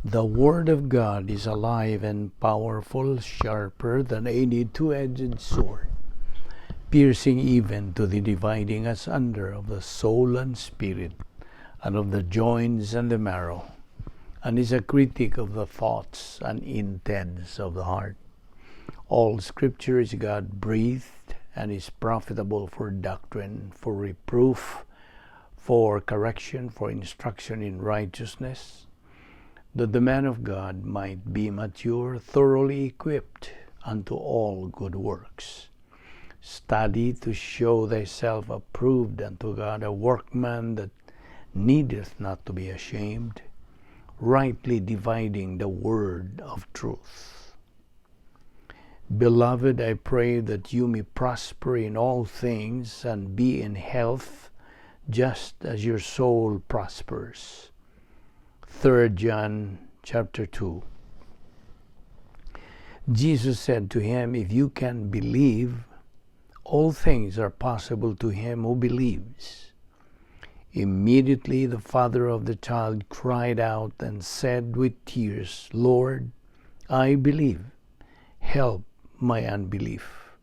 The Word of God is alive and powerful, sharper than any two-edged sword, piercing even to the dividing asunder of the soul and spirit, and of the joints and the marrow, and is a critic of the thoughts and intents of the heart. All Scripture is God breathed and is profitable for doctrine, for reproof, for correction, for instruction in righteousness, that the man of God might be mature, thoroughly equipped unto all good works. Study to show thyself approved unto God, a workman that needeth not to be ashamed, rightly dividing the word of truth. Beloved, I pray that you may prosper in all things and be in health, just as your soul prospers. 3 John chapter 2. Jesus said to him, "If you can believe, all things are possible to him who believes." Immediately the father of the child cried out and said with tears, "Lord, I believe. Help my unbelief."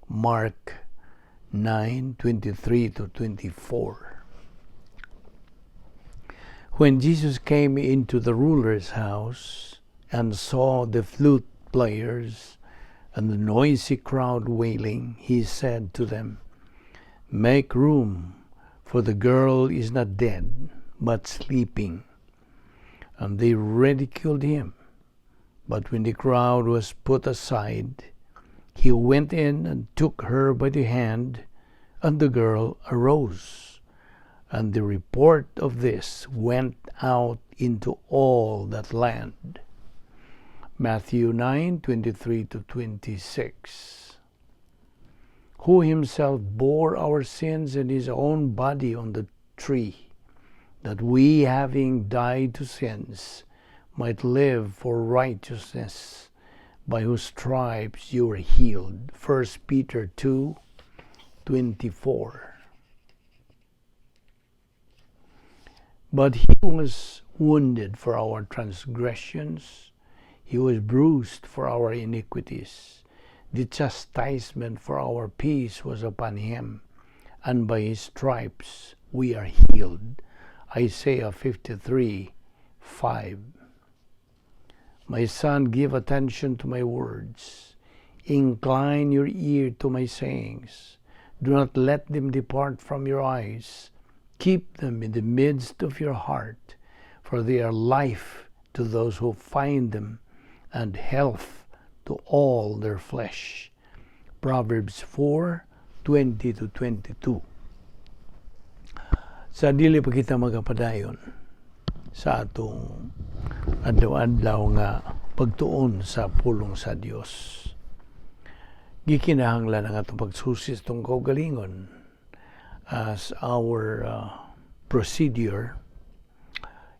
Mark 9:23 to 24. When Jesus came into the ruler's house and saw the flute players and the noisy crowd wailing, he said to them, "Make room, for the girl is not dead, but sleeping." And they ridiculed him. But when the crowd was put aside, he went in and took her by the hand, and the girl arose. And the report of this went out into all that land. Matthew 9:23 to 26. Who himself bore our sins in his own body on the tree, that we, having died to sins, might live for righteousness, by whose stripes you were healed. 1 Peter 2:24. But he was wounded for our transgressions, he was bruised for our iniquities. The chastisement for our peace was upon him, and by his stripes we are healed. Isaiah 53:5. My son, give attention to my words. Incline your ear to my sayings. Do not let them depart from your eyes. Keep them in the midst of your heart, for they are life to those who find them and health to all their flesh. Proverbs 4:20 to 22. Sa dili pa kita magapadayon sa atong adlaw-adlaw nga pagtuon sa pulong sa Dios, gikinahanglan ang atong pagsusi sa atong kaugalingon as our procedure.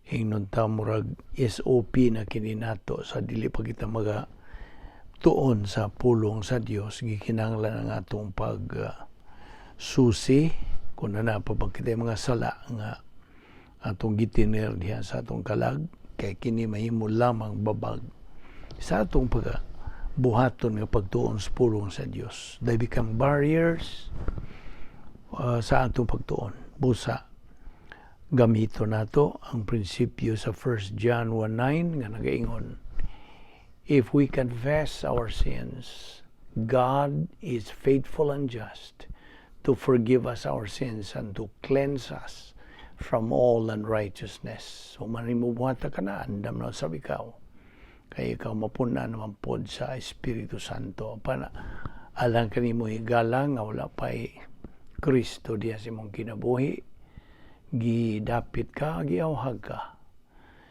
Ingnon ta, murag SOP na kini nato sa dili pa kita maga tuon sa pulong sa Dios. Gikinahanglan ang atong pag susi kung naa pa ba kita mga sala nga atong gitiner diha sa atong kalag, kay kini mahimo lamang babag sa atong pag buhaton nga pagtuon sa pulong sa Dios. They become barriers sa atong pagtuon. Busa gamito nato ang prinsipyo sa 1 John 1:9 nga nagaingon, "If we confess our sins, God is faithful and just to forgive us our sins and to cleanse us from all unrighteousness." So man mo buhata ka na, andam na sab ikaw. Kay ikaw mapuna naman pod sa Espiritu Santo. Pana, alang kanimo higala nga wala pa'y Kristo diya sa imong kinabuhi, gidapit ka, giawhag ka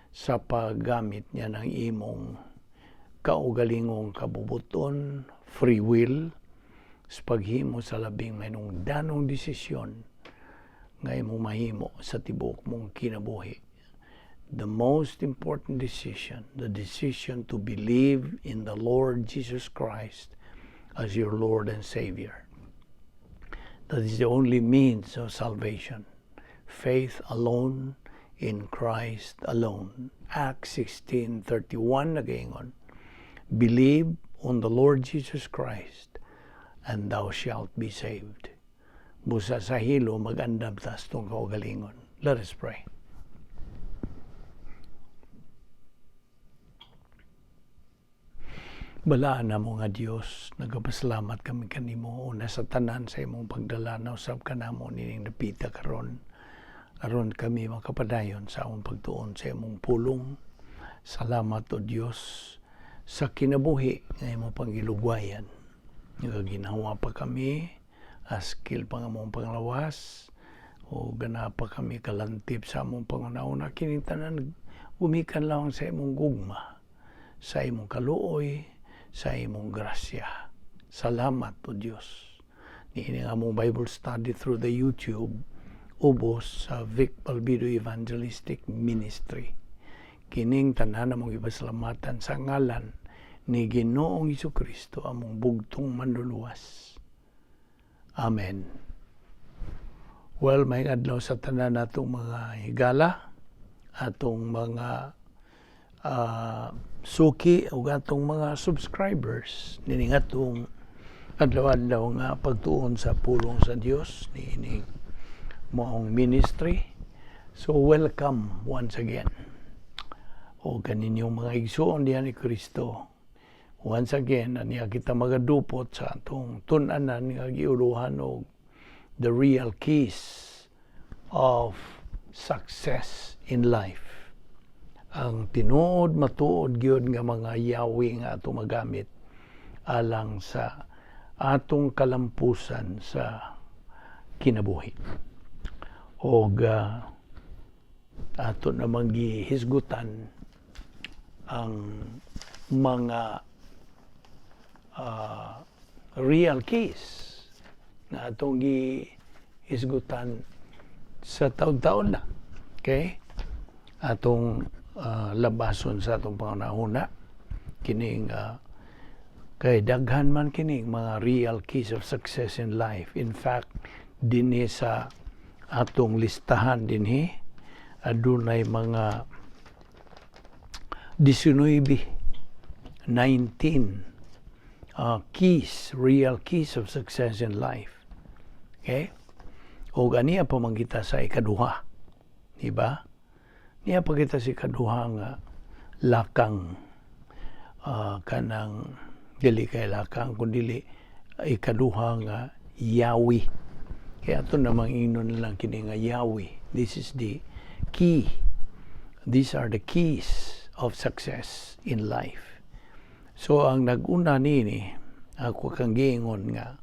sa paggamit niya ng imong kaugalingong kabubuton, free will, sa paghimo sa labing mahinungdanong desisyon nga imong mahimo sa tibuok mong kinabuhi. The most important decision, the decision to believe in the Lord Jesus Christ as your Lord and Savior. That is the only means of salvation. Faith alone in Christ alone. Acts 16:31 nagaingon, "Believe on the Lord Jesus Christ and thou shalt be saved." Busa sa hilo magandam ta sa atong kaugalingon. Let us pray. Balaan namo nga Dios, nagapasalamat kami kanimo una sa tanan sa imong pagdala na usab kanamo nining dapita karon. Aron kami makapadayon sa among pagtuon sa imong pulong. Salamat, O Dios, sa kinabuhi nga imong pangilugwayan. Nagaginhawa pa kami, askil pa nga among panglawas, o gana pa kami kalantip sa among panghuna-huna. Kining tanan gumikan lang sa imong gugma, sa imong kaluoy, sa imong grasya. Salamat, O Dios. Niini nga among Bible study through the YouTube ubos sa Vic Balbido Evangelistic Ministry. Kining tanan among ipasalamatan sa ngalan ni Ginoong Kristo, among bugtong manluluwas. Amen. Well, may adlaw sa tanan natong mga higala, atong mga suki ug atong mga subscribers nining atong adlaw-adlaw nga pagtuon sa pulong sa Dios niini moong ministry. So welcome once again. O kaninyong mga igsuon diha ni Kristo. Once again, aniya kita magadupot sa atong tun-anan nga giuluhan og the real keys of success in life. Ang tinuod matuod gyud nga mga yawi nga atong magamit alang sa atong kalampusan sa kinabuhi. Og ato namang gihisgutan ang mga real keys na atong gihisgutan sa taon-taon na. Okay? Atong labason sa atong panghuna kining kay daghan man kining mga real keys of success in life. In fact, dinhi sa atong listahan dinhi adunay mga 19, 19 keys, real keys of success in life. Okay? O ganiya pa man kita sa ikaduha. Diba? Niya pa kita sa ikaduha nga lakang, kanang dili kay lakang kundi ikaduha nga yawi. Kaya ito namang ingnon lang kini nga yawi. This is the key. These are the keys of success in life. So ang nag-una nini, ako kang giingon nga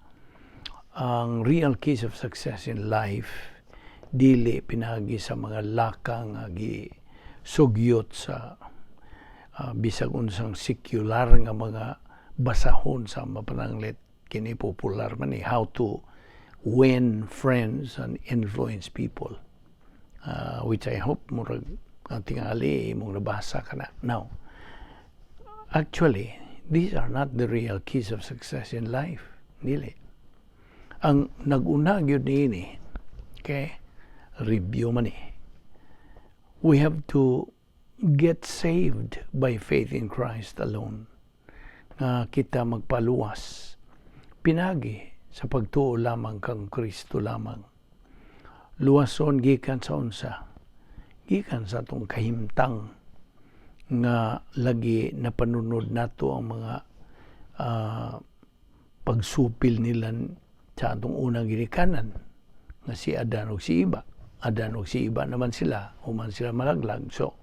ang real keys of success in life dili pinagi sa mga lakang nga gisugyot sa bisag unsang secular nga mga basahon sa mapananglit. Kini popular man ni How to Win Friends and Influence People, which I hope murag ang tingali imong nabasa ka na. Now, actually, these are not the real keys of success in life. Dili. Ang nag-una gyud niini, okay, review man eh. We have to get saved by faith in Christ alone. Nga kita magpaluwas pinagi sa pagtuo lamang kang Kristo lamang. Luwason gikan sa unsa? Gikan sa atong kahimtang nga lagi napanunod nato ang mga pagsupil nila sa atong unang ginikanan nga si Adan ug si Iba. Adan ug si Iba naman sila, human sila malaglag. So,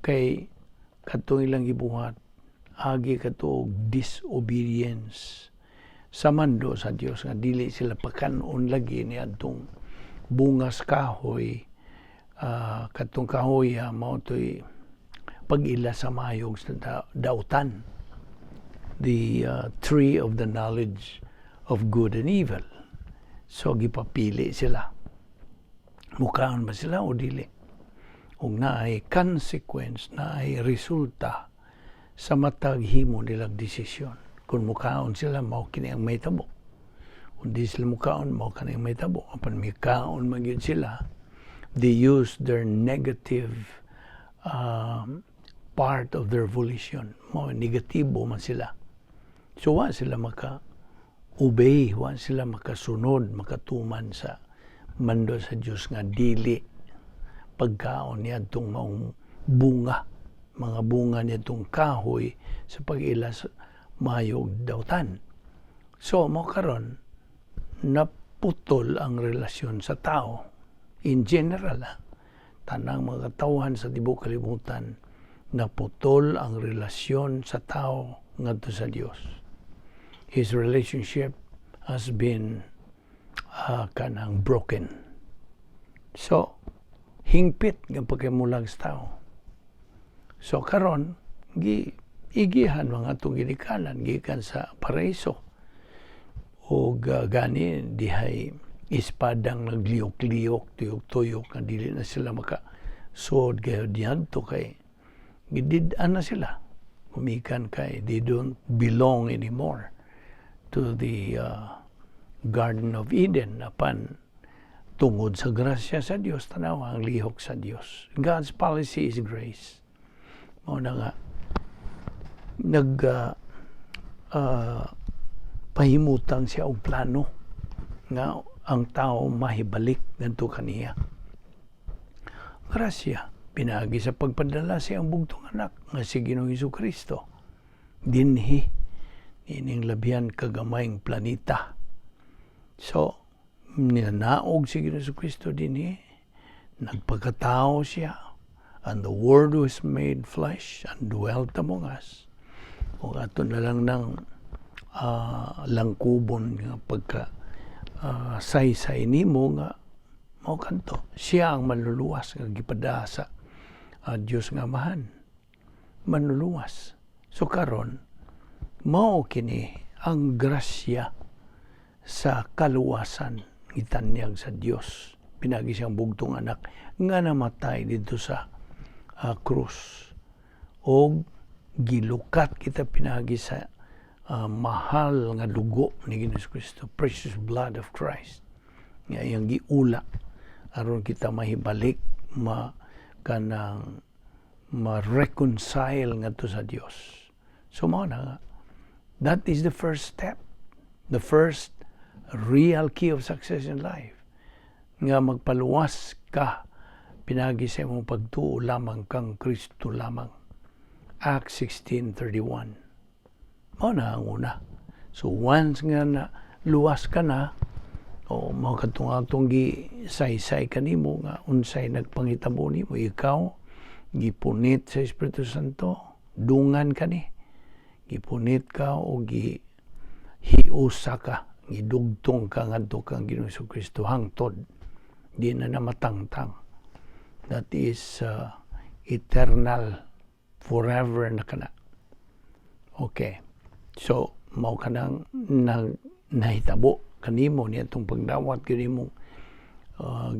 kay katong ilang gibuhat, agi kato disobedience sa mando sa Dios nga dili sila pakanon lagi ni adtong bungas kahoy, katong kahoy mao to'y pag-ila sa mayog sa dautan, the tree of the knowledge of good and evil. So gipapili sila, mukaon ba sila o dili, ug naay consequence, naay resulta sa matag himo nilang desisyon. Kung mukaon sila, mao kini ang mahitabo. Kung di sila mukaon, mao kani ang mahitabo. Apan mikaon man gyud sila, They use their negative part of their volition. Mo negatibo man sila. So wa sila maka obey, wa sila makasunod, makatuman sa mando sa Dios nga dili pagkaon niadtong maong bunga, mga bunga niadtong kahoy sa pag-ila sa maayo ug dautan. So mo karon naputol ang relasyon sa tao in general, ha? Tanang mga katawhan sa tibuok kalibutan, naputol ang relasyon sa tao ngadto sa Dios. His relationship has been kanang broken. So, hingpit nga pagkamulag sa tao. So karon gi igihan mga atong ginikanan gikan sa paraiso og gani dihay espadang nagliyok-liyok, tuyok-tuyok nga dili na sila maka suod kayo diadto kay gidid-an na sila gumikan kay they don't belong anymore to the Garden of Eden. Apan tungod sa grasya sa Dios, tanaw ang lihok sa Dios. God's policy is grace. Mao na nga nag pahimutang siya og plano nga ang tao mahibalik ngadto kaniya. Grasya pinaagi sa pagpadala sa iyang bugtong anak nga si Ginoong Kristo dinhi ining labihan kagamayng planeta. So ninanaog si Ginoong Kristo dinhi, nagpakatao siya, and the Word was made flesh and dwelt among us. Ug ato na lang ng langkubon nga pagka saysay nimo nga mao kanto siya ang manluluwas nga gipada sa Dios nga Amahan, manluluwas. So karon mao kini ang grasya sa kaluwasan gitanyag sa Dios pinagi siyang bugtong anak nga namatay didto sa krus og gilukat kita pinagi sa mahal nga dugo ni Ginoong Kristo, precious blood of Christ nga iyang giula aron kita mahibalik, ma kanang ma-reconcile ngadto sa Dios. So mao na nga that is the first step, the first real key of success in life, nga magpaluwas ka pinagi sa imong pagtuo lamang kang Kristo lamang. Acts 16:31. Mao na ang una. So once nga na luwas ka na, o mao kadtong atong gi saysay kanimo nga unsay nagpangitabo nimo, ikaw gipunit sa Espiritu Santo, dungan kani, gipunit ka o gi hiusa ka, gidugtong ka ngadto kang Ginoong Kristo hangtod di na matangtang. That is eternal, forever na kana. Okay, so mao kanang nang nahitabo kanimo niadtong pagdawat kanimo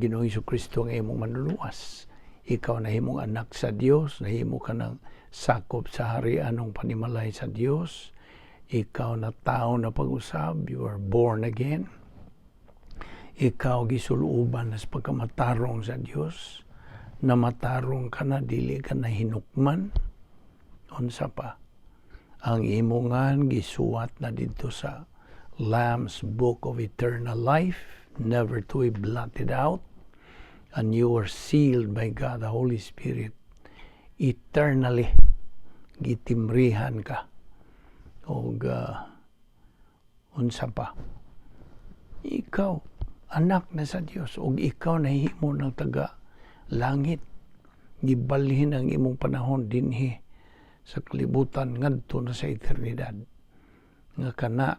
Ginoong Kristo ang imong manluluwas. Ikaw nahimong anak sa Dios, nahimo ka ng sakop sa harian ng panimalay sa Dios. Ikaw na tao na pag-usab, you are born again. Ikaw gisuluban na sa pagkamatarong sa Dios, na matarong ka na, dili ka na hinukman. Unsa pa? Ang imongan gisuwat na didto sa Lamb's Book of Eternal Life, never to be blotted out, and you are sealed by God the Holy Spirit eternally. Gitimrihan ka. Og unsa pa? Ikaw anak na sa Dios ug ikaw nahimo ng taga langit. Gibalhin ang imong panahon dinhi sa kalibutan ngadto na sa eternidad nga kana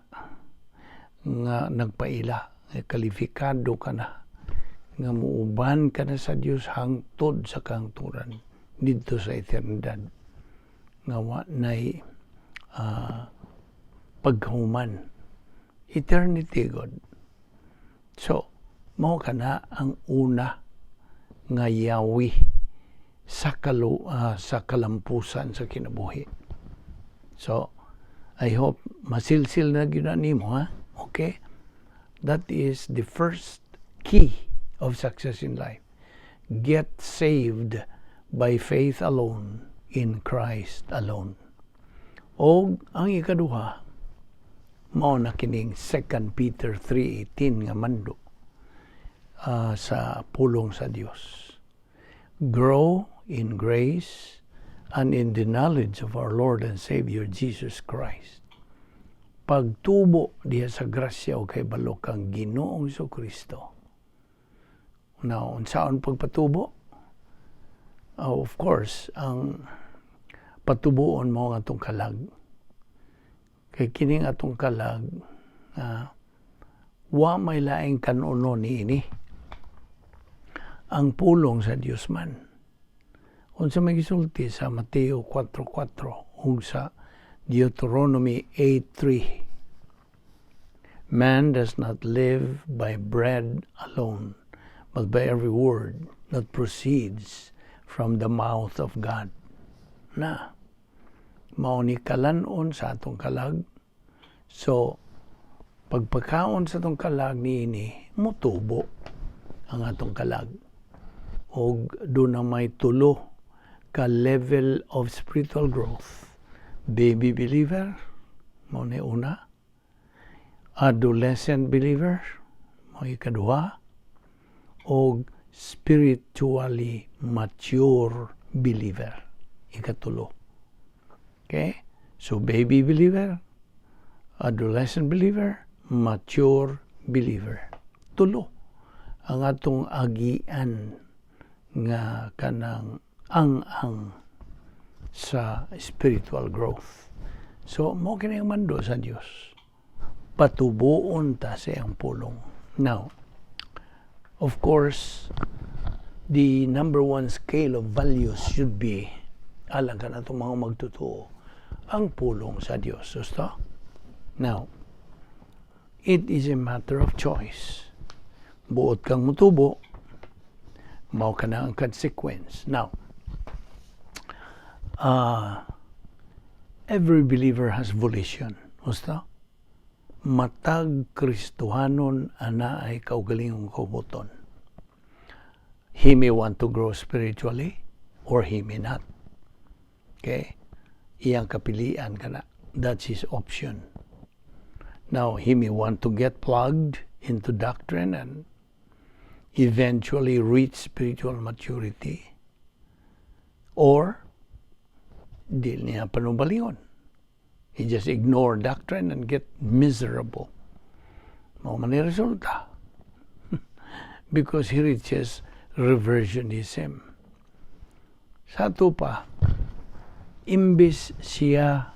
nga nagpaila nga kalifikado ka na nga muuban ka na sa Dios hangtod sa kahangturan didto sa eternidad nga wa nay pagkahuman, eternity God. So mao kana ang una nga yawi sa kalampusan sa kinabuhi. So I hope masilsil na gyud na nimo, ha. Okay, that is the first key of success in life. Get saved by faith alone in Christ alone. Og ang ikaduha, mao na kining 2 Peter 3:18 nga mando sa pulong sa Dios. Grow in grace and in the knowledge of our Lord and Savior Jesus Christ. Pagtubo diha sa grasya o kahibalo kang Ginoong Kristo. Now, unsaon pagpatubo? Of course, ang patubuon mo ang atong kalag. Kay kining atong kalag, wa may laing kanuno niini. Ang pulong sa Dios man. Unsa may gisulti sa Mateo 4:4 ug sa Deuteronomy 8:3? Man does not live by bread alone, but by every word that proceeds from the mouth of God. Na, mao ni kalanon sa atong kalag. So, pagpakaon sa atong kalag niini, mutubo ang atong kalag. Og duna may tulo ka level of spiritual growth. Baby believer, mao ni una. Adolescent believer, mao ikaduha. Og spiritually mature believer, ikatulo. Okay? So baby believer, adolescent believer, mature believer. Tulo ang atong agian nga kanang ang-ang sa spiritual growth. So, mao kini ang mando sa Dios. Patubuon ta sa iyang pulong. Now, of course, the number one scale of values should be, alang kanatong mga magtotoo, ang pulong sa Dios. Gusto? Now, it is a matter of choice. Buot kang mutubo, mao kana ang consequence. Now, every believer has volition. Gusto? Matag Kristohanon anaay kaugalingong kabubut-on. He may want to grow spiritually or he may not. Okay? Iyang kapilian kana. That's his option. Now, he may want to get plugged into doctrine and eventually reach spiritual maturity. Or, di niya panumbalion. He just ignore doctrine and get miserable. Mao man ni resulta. Because he reaches reversionism. Sa ato pa, imbis siya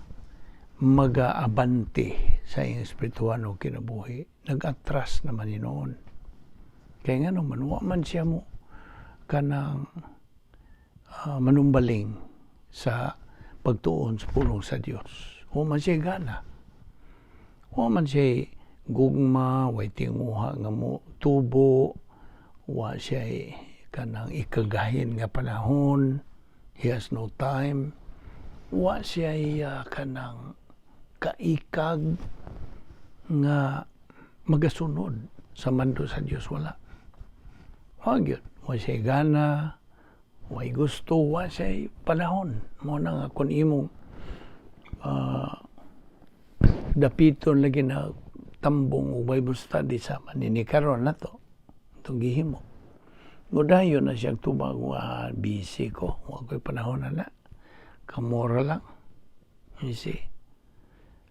magaabante sa iyang espiritual o kinabuhi, nag-atras naman noon. Kaya nga naman, wa man siya mo kanang manumbaling sa pagtuon sa pulong sa Dios. Wa man siya gana. Wa man siya gugma, way tinguha nga mo tubo, wa siya kanang ikagahin nga panahon, he has no time. Wa siya kanang kaikag nga magasunod sa mando sa Dios, wala. Wa gyud, wa siya gana, way gusto, wa siya panahon. Mao na nga kung imong dapiton lagi na tambong o Bible study sa manini karon na to itong gihimo. Mudayon na siyang tubag, wa, busy ko, wa ko'y panahon na na. Kamora lang. You see?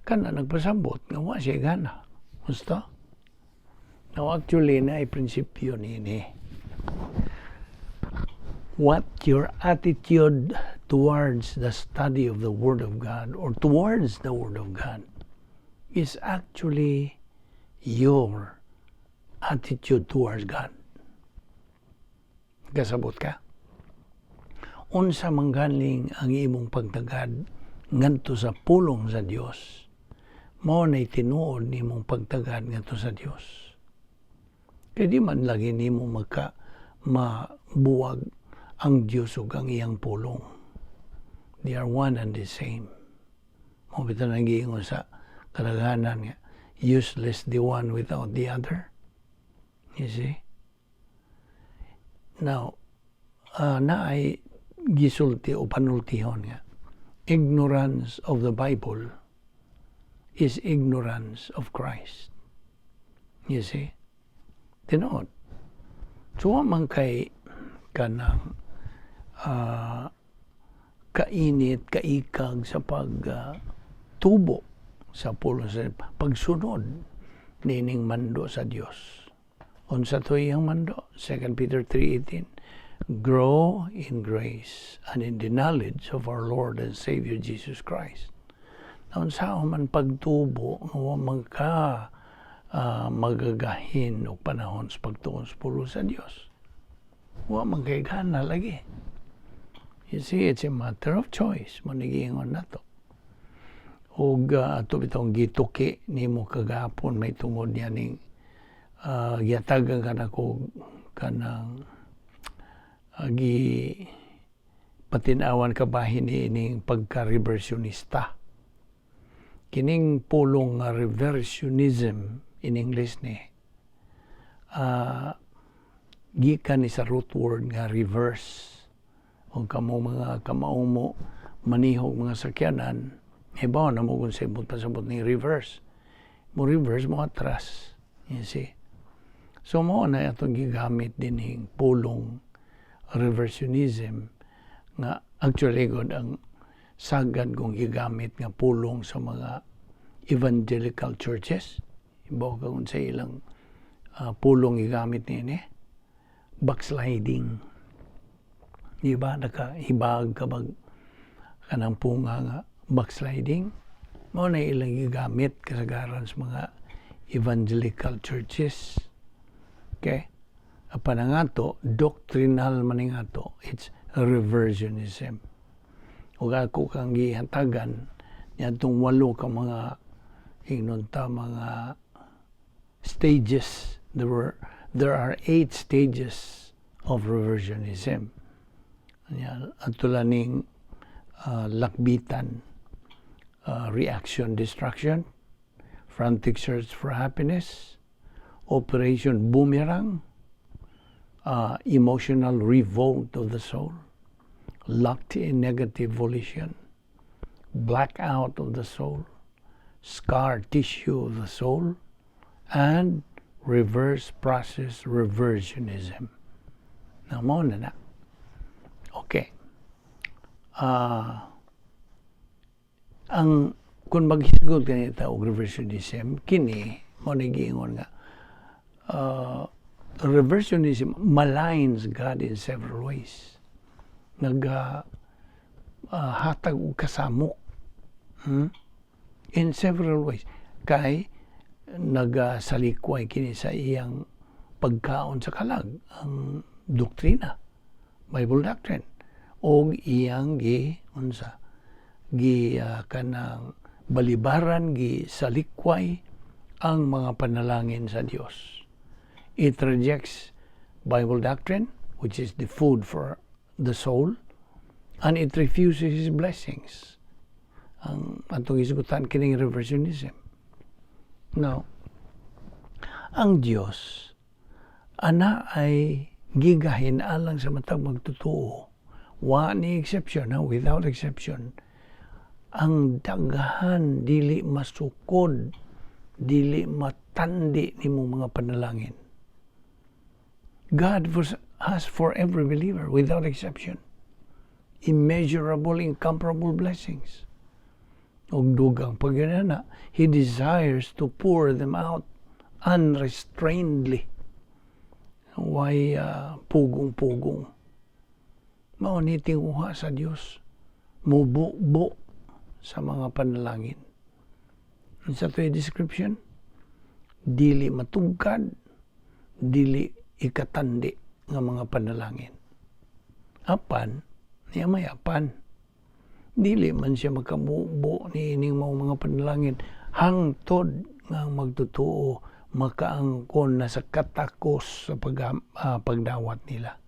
Kana nagpasabot nga wa siya gana. Gusto? Now actually naay prinsipyo niini. What your attitude towards the study of the Word of God or towards the Word of God is actually your attitude towards God. Kasabot ka? Unsa man galing ang imong pagtagad ngadto sa pulong sa Dios, mao nay tinuod nimong pagtagad ngadto sa Dios. Kay di man lagi nimo magka mabuwag ang Dios ug ang iyang pulong. They are one and the same. Mao bitaw nang giingon sa kadaghanan nga useless the one without the other. You see? Now, Naay gisulti o panultihon nga ignorance of the Bible is ignorance of Christ. You see? Tinuod. So, wa man kay kanang kainit, kaikag sa pag tubo sa pulong sa pagsunod nining mando sa Dios. Unsa to iyang mando? 2 Peter 3:18. "Grow in grace and in the knowledge of our Lord and Savior Jesus Christ." Na unsa man pagtubo nga wa man ka magagahin og panahon sa pagtuon sa pulong sa Dios? Wa man kay gana lagi. You see, it's a matter of choice. Mao giingon nato. Ug ato bitong gituki nimo kagahapon may tungod niya ning gihatagan ka nako kanang gi patinawan ka bahin ni ining pagka-reversionista. Kining pulong nga reversionism in English ni gikan ni sa root word nga reverse. Kung kamo mga kamao mo manihog mga sakyanan, hibaw na mo kung sa imong pasabot ni reverse. Mo reverse, mo atras. You see? So mo na atong gigamit din ning pulong reversionism nga actually god ang sagad kong gigamit nga pulong sa mga evangelical churches. Ibaw ka kung sa ilang pulong gigamit nini? Backsliding. Di ba? Nakahibag ka bag kanang punga nga backsliding? Mao na ilang gigamit kasagaran sa mga evangelical churches. Okay? Apan ang ato, doctrinal man ning ato, it's reversionism. Ug ako kang gihatagan niadtong walo ka mga ingnon ta mga stages. There are eight stages of reversionism. Nya ato lang ning lakbitan, reaction destruction, frantic search for happiness, operation boomerang, emotional revolt of the soul, locked in negative volition, blackout of the soul, scar tissue of the soul, and reverse process reversionism. Na mo na na. Okay. Ang kung maghisgot ganita og reversionism, kini mo ni giingon nga reversionism maligns God in several ways. Nag hatag og kasamok, In several ways. Kay nagasalikway kini sa iyang pagkaon sa kalag, ang doktrina, Bible doctrine, og iyang gi unsa gi kanang balibaran, gi salikway ang mga panalangin sa Dios. It rejects Bible doctrine, which is the food for the soul, and it refuses His blessings. Ang atong hisgutan kining reversionism. Now, ang Dios ana ay gigahin alang sa matag magtotoo. Wa ni exception, ha? Without exception. Ang daghan dili masukod, dili matandi nimong mga panalangin. God has for every believer, without exception, immeasurable, incomparable blessings. Og dugang pagyanana, He desires to pour them out unrestrainedly. Way pugong-pugong. Mao ni tinguha sa Dios. Mububo sa mga panalangin. Sa ito description, dili matugkad, dili ikatandi nga mga panalangin. Apan, niya may apan. Dili man siya makabubo ni ining mga panalangin hangtod nga ang magtotoo makaangkon na sa katakos sa pagdawat nila.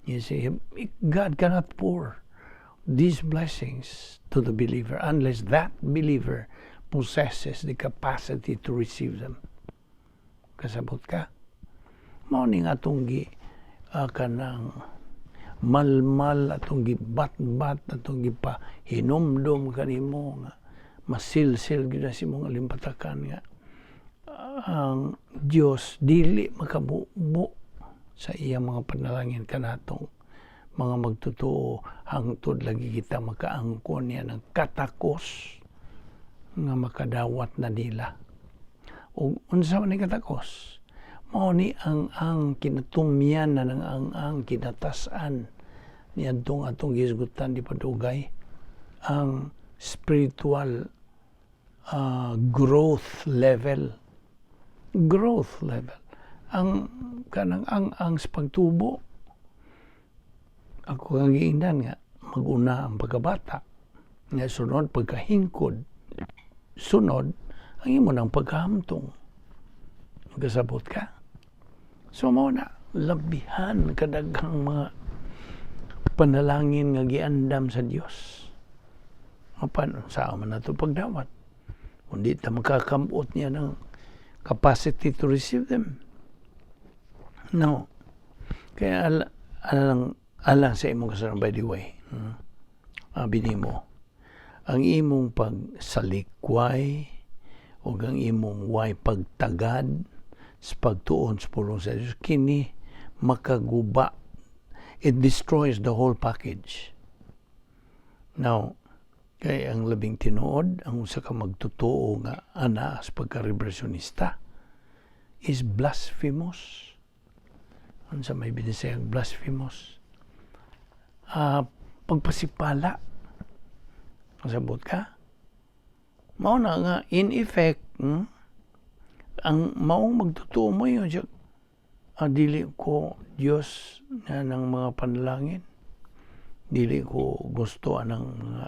You see, God cannot pour these blessings to the believer unless that believer possesses the capacity to receive them. Kasabot ka? Mao ni nga atong gi kanang Malmal, atong gibatbat, atong gipa hinumdom kanimo nga masilsil gyud na sa imong alimpatakan nga ang Dios dili makabubo sa iyang mga panalangin kanatong mga magtotoo hangtod lagi kita makaangkon niya ng katakos nga makadawat na nila. Ug unsa man ni katakos? Mao ni ang kinatumyan na ng ang kinatas-an niadtong atong gihisgutan di padugay, ang spiritual growth level, growth level, ang kanang ang sa pagtubo. Ako ang giingnan nga maguna ang pagkabata nga sunod pagkahingkod, sunod ang imo ng pagkahamtong. Magkasabot ka? So mao na labihan kadaghang mga panalangin nga giandam sa Dios. Apan unsa man nato pagdawat kundi ta makakambot niya ng capacity to receive them? No. Kaya alang alang sa imong kasalanan, by the way, Abi nimo ang imong pagsalikway o ang imong way pagtagad sa pagtuon sa pulong sa Diyos, kini makaguba. It destroys the whole package. Now, kay ang labing tinuod, ang usa ka magtotoo nga ana sa pagka-reversionista is blasphemous. Unsa may binisayang blasphemous? Pagpasipala. Kasabot ka? Mao na nga, in effect, ang maong magtotoo mo yun, siya, dili ko Diyos na ng mga panalangin. Dili ko gusto anang mga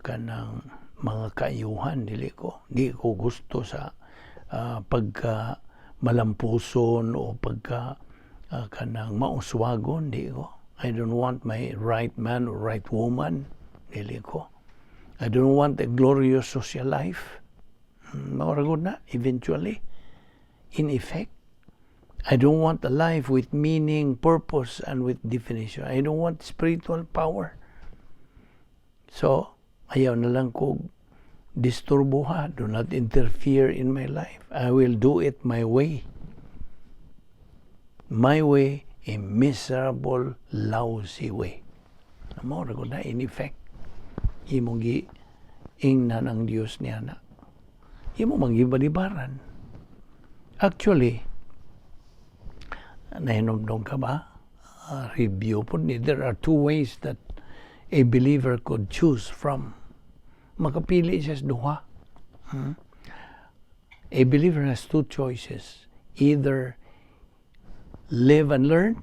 kanang mga kaayuhan, dili ko. Di ko gusto sa pagka malampuson o pagka kanang mauswagon, di ko. I don't want my right man or right woman, dili ko. I don't want a glorious social life. Mao ra gud na, eventually. In effect, I don't want a life with meaning, purpose, and with definition. I don't want spiritual power. So, ayaw na lang ko disturbo ha. Do not interfere in my life. I will do it my way. My way, a miserable, lousy way. Mao ra na in effect. Imong gi ingnan ang Dios niya na. Imo manggibalibaran. Actually, nahinomdom ka ba? Review po ni. There are two ways that a believer could choose from. Makapili siya sa duha. A believer has two choices. Either live and learn,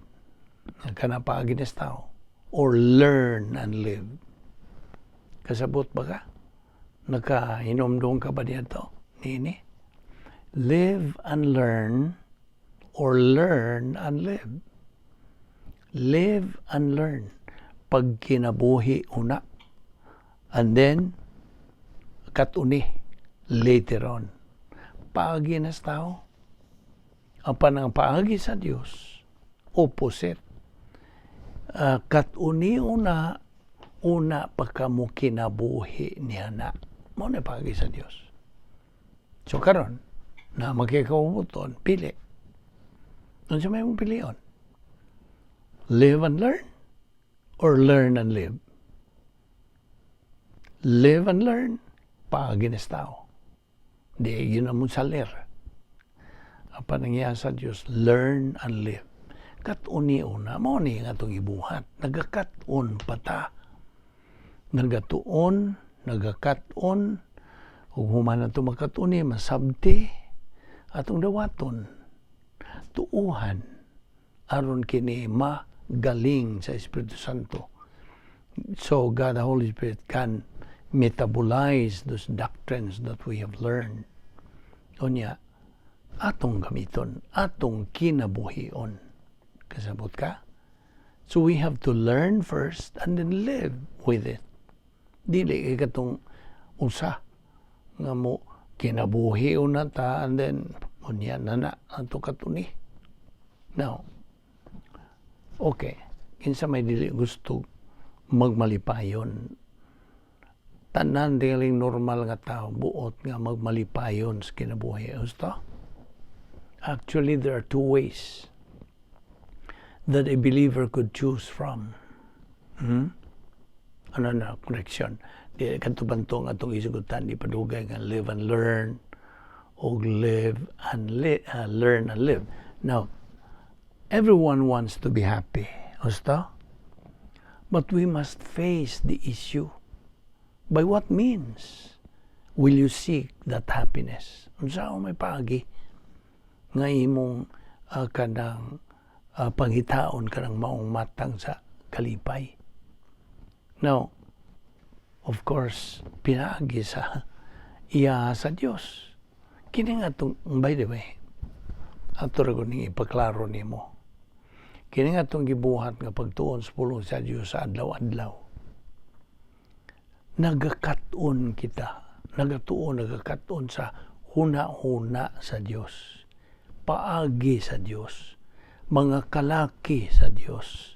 kana paagi sa tao, or learn and live. Kasabot ba ka? Nakahinomdom ka ba dito? Nini? Live and learn or learn and live. Live and learn. Pagkinabuhi una. And then, katuni later on. Paagi na sa tao. Ang panang paagi sa Dios, opposite. Katuni una, una pa kamo kinabuhi niya na. Mao na paagi sa Dios. So karon na makikaubuton, pili. Unsa may mong pilion? Live and learn or learn and live? Live and learn, paagi na sa tao. Di yun ang mong salir. Ang panangya sa Diyos, learn and live. Kat-uni una, mao ni nga itong ibuhat. Nagakat-on pa ta. Nagatuon, nagakat-on, ug human na ito makatuni, masabti, atong dawaton, tuuhan, aron kini magaling sa Espiritu Santo. So God, the Holy Spirit, can metabolize those doctrines that we have learned. Unya, atong gamiton, atong kinabuhion. Kasabot ka? So we have to learn first and then live with it. Dili kay katong usa nga mo kinabuhi na ta and then unya na na ato katuni. Now, okay. Kinsa may dili gusto magmalipayon? Tanan tingaling normal nga tao buot nga magmalipayon sa kinabuhi. Gusto? Actually, there are two ways that a believer could choose from. Ano na, correction. Di kadto bantong atong isugutan, di padugay nga live and learn o live and learn and live. Now, everyone wants to be happy. Gusto? But we must face the issue. By what means will you seek that happiness? Unsa may paagi nga imong kanang pangitaon kanang maong matang sa kalipay? Now, of course, pinaagi sa iya sa Dios. Kini nga atong, by the way, ato ra ning ipaklaro nimo. Kini nga atong gibuhat nga pagtuon sa pulong sa Dios sa adlaw-adlaw. Nagakat-on kita, nagatuon, nagakat-on sa huna-huna sa Dios. Paagi sa Dios, mga kalaki sa Dios.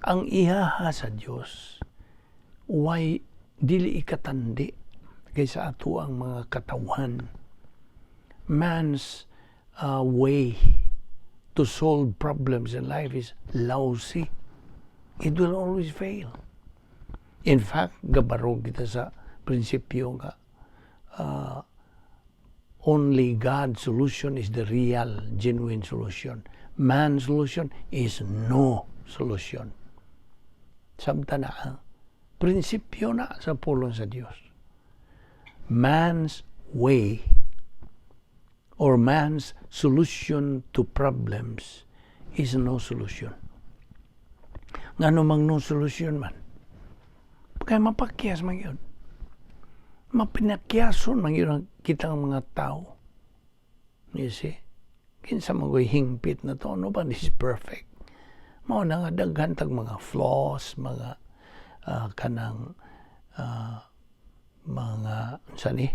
Ang ihaha sa Dios, why dili ikatandi kaysa ato ang mga katawan. Man's way to solve problems in life is lousy. It will always fail. In fact, gabarog kita sa prinsipyo nga only God's solution is the real, genuine solution. Man's solution is no solution. Samta na, ha? Prinsipyo na sa pulong sa Dios. Man's way or man's solution to problems is no solution. Ngano mang no solution man? Kaya mapakyas man yun. Mapinakyason man yun ang kitang mga tao. You see? Kinsa man ko'y hingpit na to, nobody is perfect. Mao na nga daghan tag mga flaws, mga kanang mga unsa ni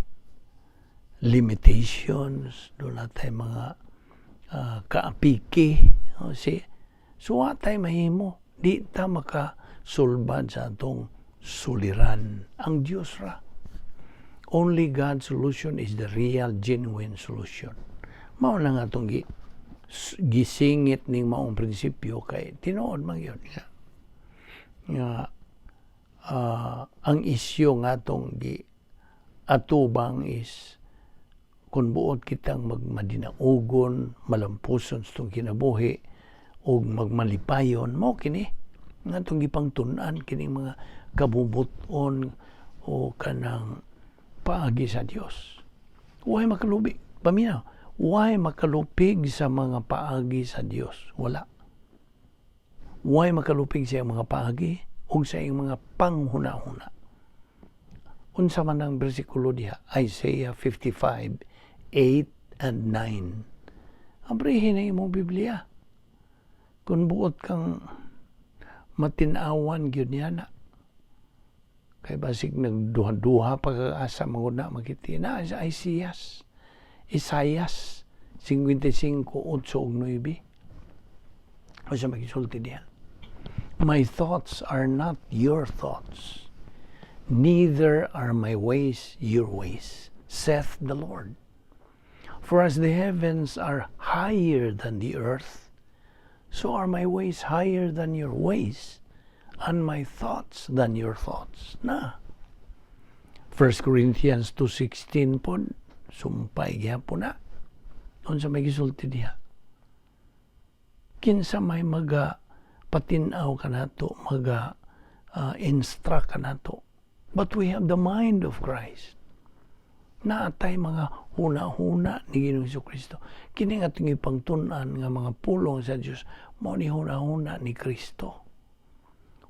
limitations, duna tay mga kaapiki, o si so wa tay mahimo, di ta makasulbad sa atong suliran. Ang Dios ra. Only God's solution is the real, genuine solution. Mao na nga atong gisingit ning maong prinsipyo kay tinuod man gyud nga ang isyu nga atong gi atubang is kung buot kitang magmadinaugon, malampuson sa itong kinabuhi, o magmalipayon, mao kini nga atong gipangtun-an kining mga kabubuton o kanang paagi sa Dios. Why makalubi? Paminaw, why makalupig sa mga paagi sa Dios? Wala. Why makalupig sa iyang mga paagi o sa iyang mga panghuna-huna? Unsa man ang bersikulo diha? Isaiah 55, 8 and 9. Abrihin na imong Biblia. Kung buot kang matinawan gyud niya na. Kay basig nagduha-duha pag-asa mga na makiti na sa Isaiah. Isaias 55, 8 ug 9. O sa magisulti diha. "My thoughts are not your thoughts, neither are my ways your ways, saith the Lord. For as the heavens are higher than the earth, so are my ways higher than your ways, and my thoughts than your thoughts." Na. 1 Corinthians 2:16 pod, sumpay gihapon na. Unsa may gisulti diha? Kinsa may maga patin-aw kanato, maga instruct kanato? But we have the mind of Christ. Naatay mga huna-huna ni Ginoong Kristo. Kini nga atong ipangtun-an nga mga pulong sa Dios, mao ni huna-huna ni Kristo.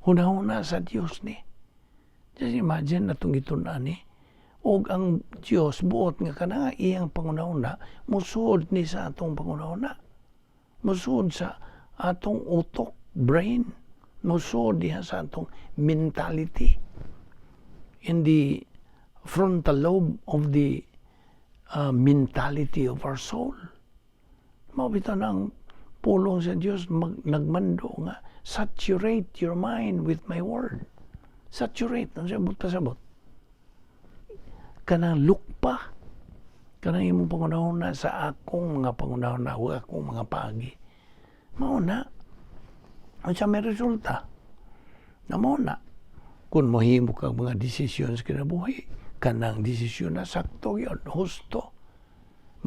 Huna-huna sa Dios ni. Just imagine atong gitun-an ni. Og ang Dios buot nga kana iyang panghuna-huna musuod ni sa atong panghuna-huna. Musuod sa atong utok, brain. Musuod diha sa atong mentality. In the frontal lobe of the mentality of our soul. Mao bitaw ang pulong sa Dios nagmando nga Saturate your mind with my word. Saturate. Ano siya pasabot? Kanang lukpa. Kanang imong panghunahuna sa akong mga panghunahuna o akong mga paagi. Mao na. Unsa may resulta? Na mao na. Kung mohimo ka mga desisyon sa kinabuhi, kanang desisyon na sakto yun, husto,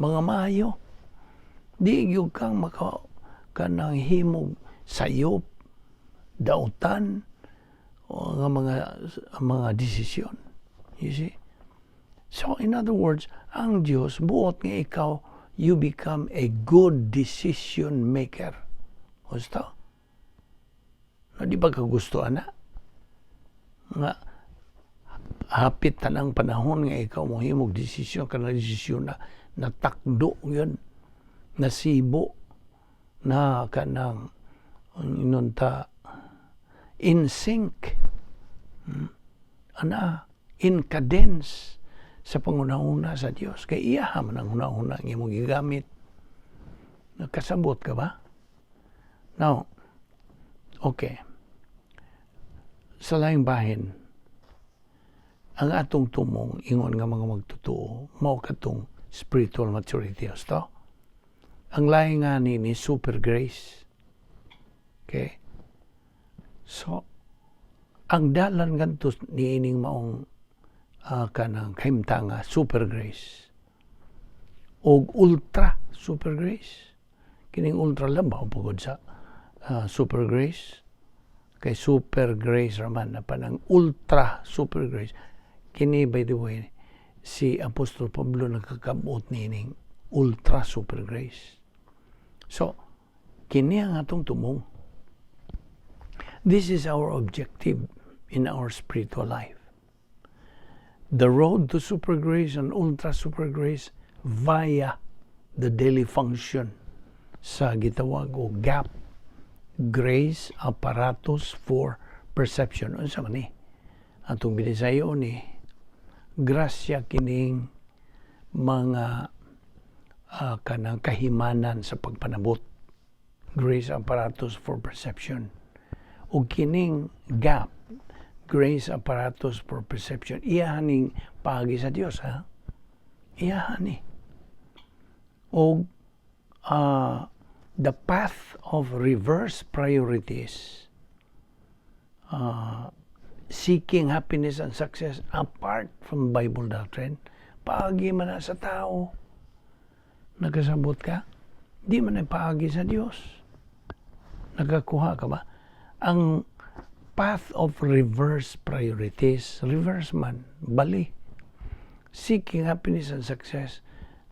mga maayo. Di gyud kang maka kanang himog sayop, dautan, o nga mga desisyon. You see? So, in other words, ang Diyos, buot nga ikaw, you become a good decision maker. Gusto? No, di ba kagusto, ana? Nga, hapit tanang panahon nga ikaw mohimog desisyon, kanang desisyon na natakdo yun, nasibo, na kanang ingon ta in sync, Ana, in cadence sa panghunahuna sa Dios, kay iya man ang hunahuna ang imong gigamit. Nakasabot ka ba? Now, okay, sa laing bahin, ang atong tumong ingon nga mga magtotoo mao katong spiritual maturity, husto. Ang laing nga ni super grace. Okay, so ang dalan ngadto niining maong kanang kahimtanga, super grace og ultra super grace, kining ultra labaw pugod sa super grace, kay super grace raman na panang ultra super grace kini. By the way, si Apostol Pablo nagkakabot niining ultra super grace. So kini ang atong tumong. This is our objective in our spiritual life, the road to super grace and ultra super grace via the daily function sa gitawag og GAP, grace apparatus for perception. Unsa man ni? Atong binisayo ni grasya, kining mga kanang kahimanan sa pagpanabot, grace apparatus for perception. Ug kining GAP, grace apparatus for perception, iyahaning paagi sa Dios, ha, iyahani. Og the path of reverse priorities, seeking happiness and success apart from Bible doctrine, paagi man na sa tao. Nagkasabot ka? Di man ay paagi sa Dios. Nagakuha ka ba? Ang path of reverse priorities, reverse man, bali. Seeking happiness and success,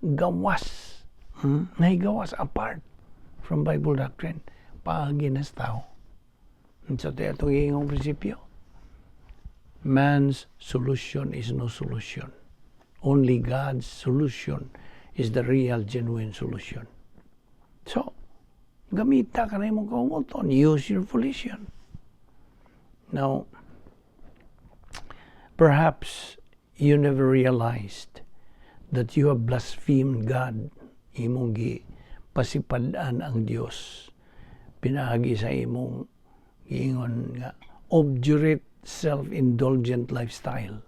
gawas. Nahigawas apart from Bible doctrine. Paagi na sa tao. So, ito itong prinsipyo. Man's solution is no solution. Only God's solution is the real, genuine solution. So, gamita ka na imong kaungoton. Use your volition. Now, perhaps you never realized that you have blasphemed God. Imong gi pasipad-an ang Dios pinaagi sa imong giingon nga obdurate, self-indulgent lifestyle.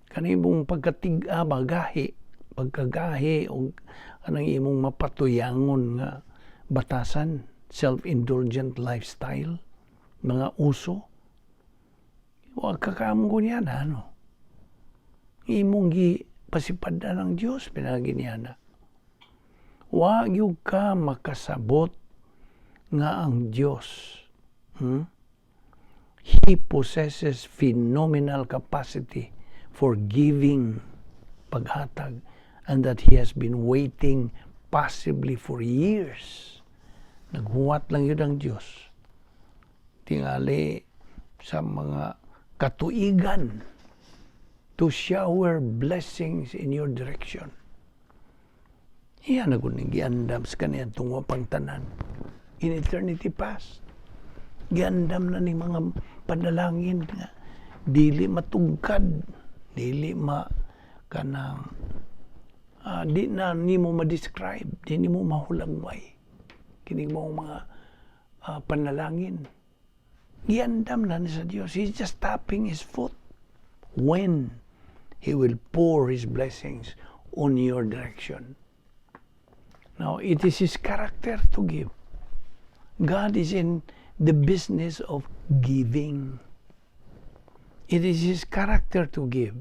Kanang imong pagkatig-a, gahi, pagkagahi og kanang imong mapatuyangon nga batasan, self-indulgent lifestyle, mga uso. Wa ka kaamgo niya na, ano? Imong gi pasipadan ang Dios pinaagi niya na. Wa gyud ka makasabot nga ang Dios, He possesses phenomenal capacity for giving, paghatag, and that He has been waiting possibly for years. Naghuwat lang yun ang Diyos. Tingali sa mga katuigan to shower blessings in your direction. Iya na kung giandam sa kaniya tungwa pang tanan. In eternity past. Giandam na ni mga panalangin nga dili matugkad, dili ma kanang di na nimo ma-describe, di nimo mahulagway kining mga panalangin. Giandam na ni sa Dios. He's just tapping His foot when He will pour His blessings on your direction. Now, it is His character to give. God is in the business of giving. It is His character to give.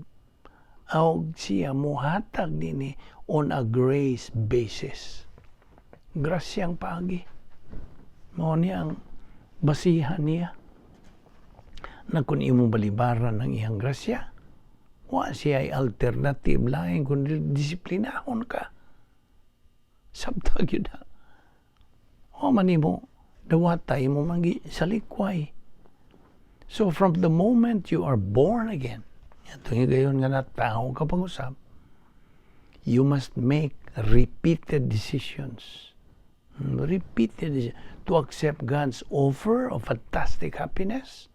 Ug siya muhatag dinhi on a grace basis. Grasyang paagi. Mao ni ang basihan niya. Na kung imong balibaran ng iyang grasya, wa siya ay alternative lain kundi disiplinahon ka. Sabta gyud na. Wa man nimo dawata, imo man salikway. So from the moment you are born again, atong higayon nga natawo ka pag-usab, you must make repeated decisions. Repeated decisions to accept God's offer of fantastic happiness.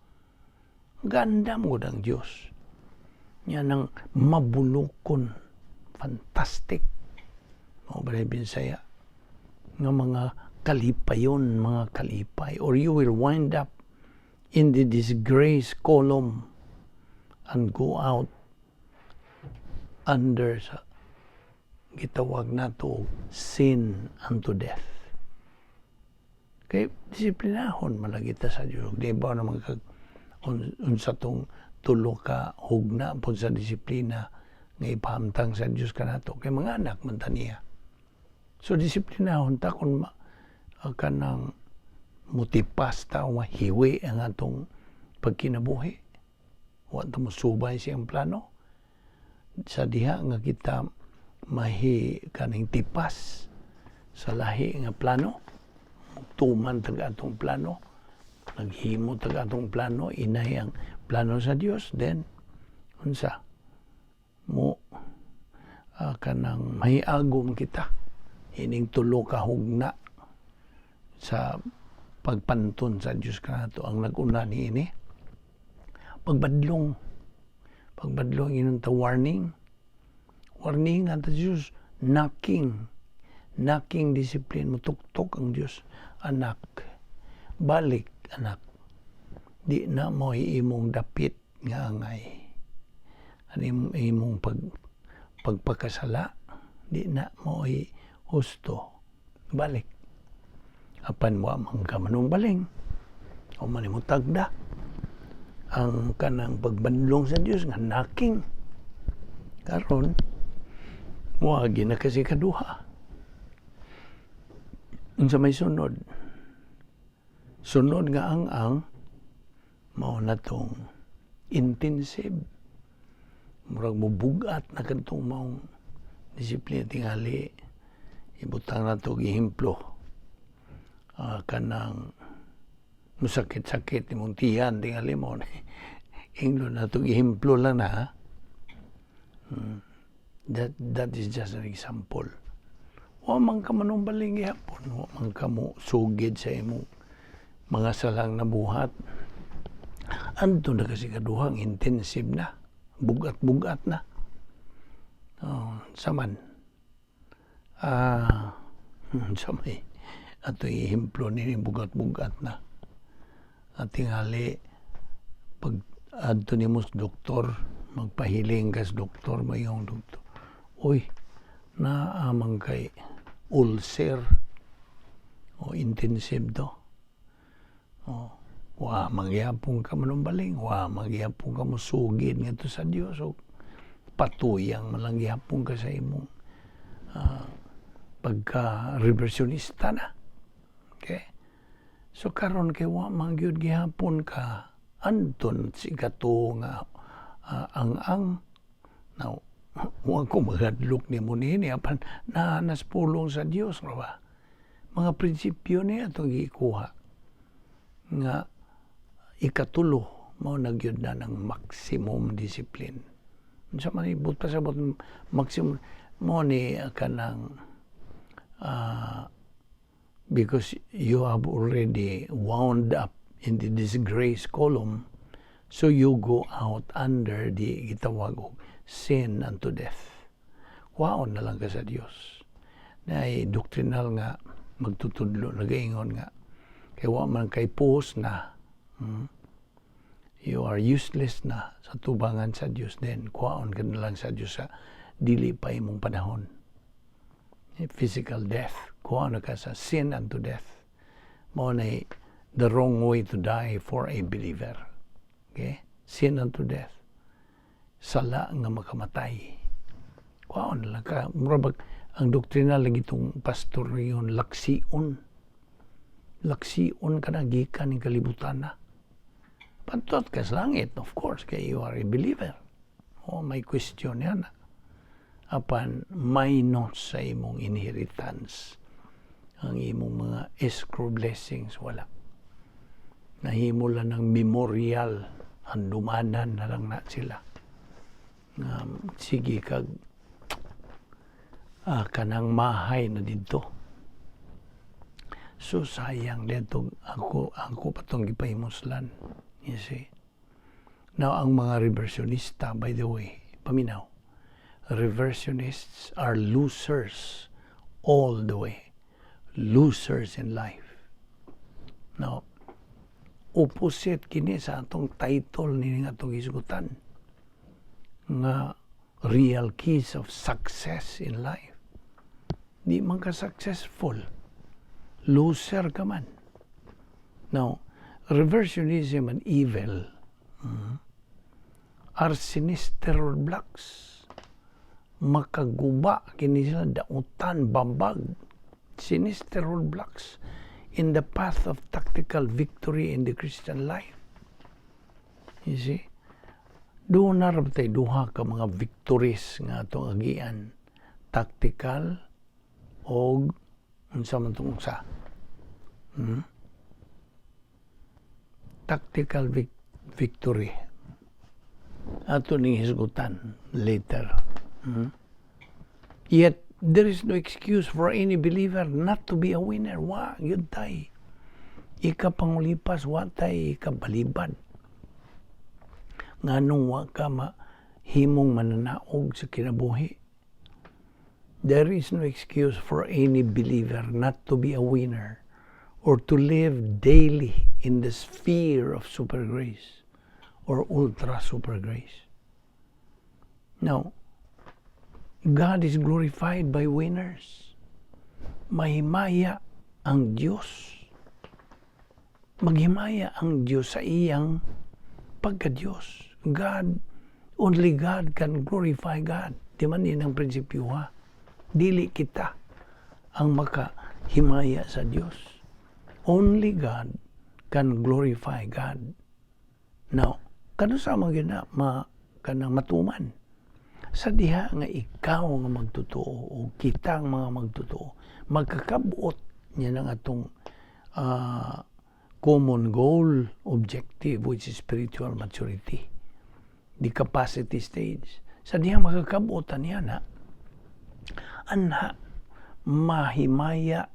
Ganda mo ang Diyos. Yan ang mabulukon. Fantastic. Mao ba Bisaya? Nga mga kalipayon, mga kalipay. Or you will wind up in the disgrace column and go out under sa gitawag nato sin unto death. Kay disiplinahon malagi ta sa Dios. Di ba naman kag unsa tong tulo ka hugna pod sa disiplina nga ipahamtang sa Dios kanato kay mga anak man ta niya. So disiplinahon ta kung kanang mutipas ta o mahiwi ang atong pagkinabuhi. Wa ta mosubay siyang plano. Sa diha nga kita mahi kaning tipas sa lahi nga plano, tuman tag atong plano, naghimo tag atong plano, inay ang plano sa Dios, then unsa mo kanang mahiagom kita ining tulo ka hugna sa pagpanton sa Dios kanato. Ang nag-una niini, pagbadlong. Pagbadlong ingon ta warning, warning ang Dios, knocking, knocking discipline. Mutuktok ang Dios, "Anak, balik, anak. Di na mo imong dapit nga angay ani imong pagpakasala, di na mo husto, balik." Apan wa man ka manumbaling o man mo tagda ang kanang pagbadlong sa Dios nga knocking. Karon moagi na kasi kaduha. Unsa may sunod? Sunod nga ang mao na tong intensive. Murag mubugat na kadtong maong disiplina. Tingali ibutang na to ehemplo, kanang musakit-sakit imong tiyan tingali mo ni ingnon na to, ehemplo lang na ha? That is just an example. Wa man ka manumbaling gihapon, wa man ka mo sugid sa imong mga salang nabuhat. Adto na kasi kaduhang intensive na, bugat-bugat na. Oh, saman. Sa may ato ehemplo ni bugat-bugat na. At tingali pag adto nimo sa doktor, magpahiling ka sa doktor, mayong doktor, "Uy, naamang kay ulcer." O intensive to. O, wa magyapon ka manumbaling, wa magyapon ka mosugid ngadto sa Dios o patuyang malang gihapon ka sa imong pagka reversionista na. Okay? So karon kay wa man gyud gihapon ka anton si kato nga ang now wa ko magadlok nimo niini, apan naa nas pulong sa Dios ra ba, mga prinsipyo niya atong gikuha nga ikatulo mao na gyud na ng maximum discipline. Unsa man ibot pa sa maximum mo ni kanang because you have already wound up in the disgrace column, so you go out under the gitawag og sin unto death. Kwaon na lang ka sa Dios na doctrinal nga magtutudlo nagaingon nga kay wa man kay post na. You are useless na sa tubangan sa Dios, then kuhaon ka na lang sa Dios sa dili pa imong panahon. Physical death, kuhaon na ka sa sin unto death. Mao na the wrong way to die for a believer. Okay? Sin unto death. Sala nga makamatay. Kuhaon na lang ka. Mura bag, ang doktrina lagi itong pastor yun, laksion. Laksion ka na gikan ng kalibutan na. Pantot ka sa langit, of course, kay you are a believer. Oh, may question yan. Apan minus sa imong inheritance. Ang imong mga escrow blessings, wala. Nahimo lang ng memorial, handumanan na lang na sila. Sige kag kanang mahay na didto. So sayang dito ako patong gipahimuslan. You see? Now ang mga reversionista, by the way, paminaw. Reversionists are losers all the way. Losers in life. Now, opposite kini sa atong title ni nga atong hisgutan nga real keys of success in life. Di man ka successful. Loser ka man. Now, reversionism and evil are sinister blocks. Makaguba kini sila, dautan, bambag. Sinister roadblocks in the path of tactical victory in the Christian life. You see? Doon na ra tay duha ka mga victories nga atong agian. Tactical og unsa man tong usa. Tactical victory. Ato ning hisgutan later. Yet there is no excuse for any believer not to be a winner. Wa gyud tay. Ika pangulipas, wa tay ikabalibad. Nganong wa ka mahimong mananaog sa kinabuhi? There is no excuse for any believer not to be a winner or to live daily in the sphere of super grace or ultra super grace. Now, God is glorified by winners. Mahimaya ang Diyos. Maghimaya ang Diyos sa iyang pagka-Diyos. God, only God can glorify God. Di man yun ang prinsipyo, ha? Dili kita ang makahimaya sa Diyos. Only God can glorify God. Now, kano sa mga gina, ma, kanang matuman? Sa diha nga ikaw nga magtotoo o kita ang mga magtotoo, magkakabuot niya ng atong common goal, objective, which is spiritual maturity, the capacity stage. Sa diha magkakabuotan niya na, anha, mahimaya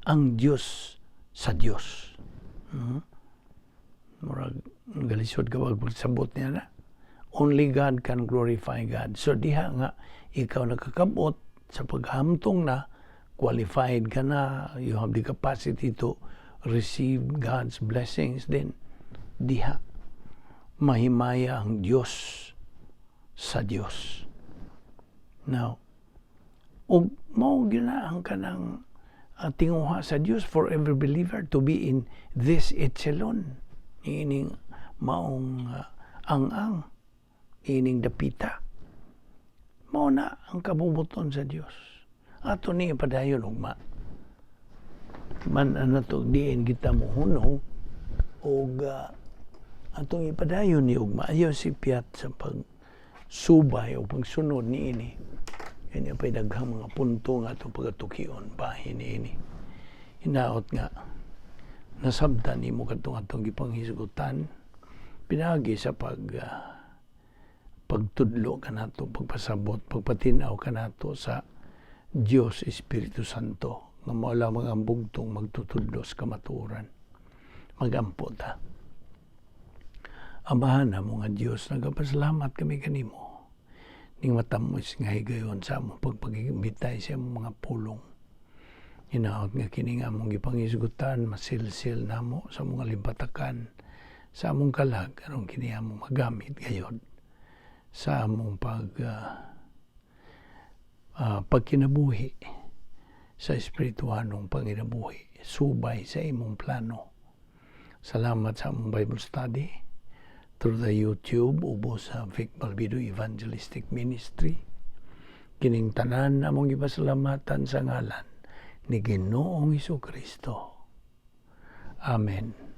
ang Diyos sa Diyos. Murag galisod ka pagsabot niya na. Only God can glorify God. So diha nga ikaw nakakabot sa paghamtong na, qualified ka na, you have the capacity to receive God's blessings, then diha mahimaya ang Diyos sa Diyos. Now, ug mao gyud na ang kanang tinguha sa Dios for every believer to be in this echelon, ining maong ang-ang, ining dapita. Mao na ang kabubuton sa Dios. Ato ni padayon ugma man ano to, diin kita mohunong og atong ipadayon ni ugma. Ayaw si piyat sa pagsubay o pagsunod ni ini. Kanya pa'y daghang mga punto nga atong pagatukion bahin ni ini. Hinaot nga nasabtan nimo kadtong atong gipanghisgutan pinaagi sa pagtudlo kanato, pagpasabot, pagpatinaw kanato sa Dios Espiritu Santo nga mao lamang ang bugtong magtutudlo sa kamatuoran. Magampo ta. Amahan namo nga Dios, nagapasalamat kami kanimo ning matamos nga higayon sa among pagpagimbitay sa among mga pulong. Hinaot nga kini nga among gipanghisgutan masilsil namo sa mga limpatakan. Sa among kalag aron kini among magamit gayod sa among pagkinabuhi, sa espirituhanong panginabuhi subay sa imong plano. Salamat sa among Bible study through the YouTube ubos sa Vic Balbido Evangelistic Ministry. Kining tanan among gipasalamatan sa ngalan ni Ginoong Kristo. Amen.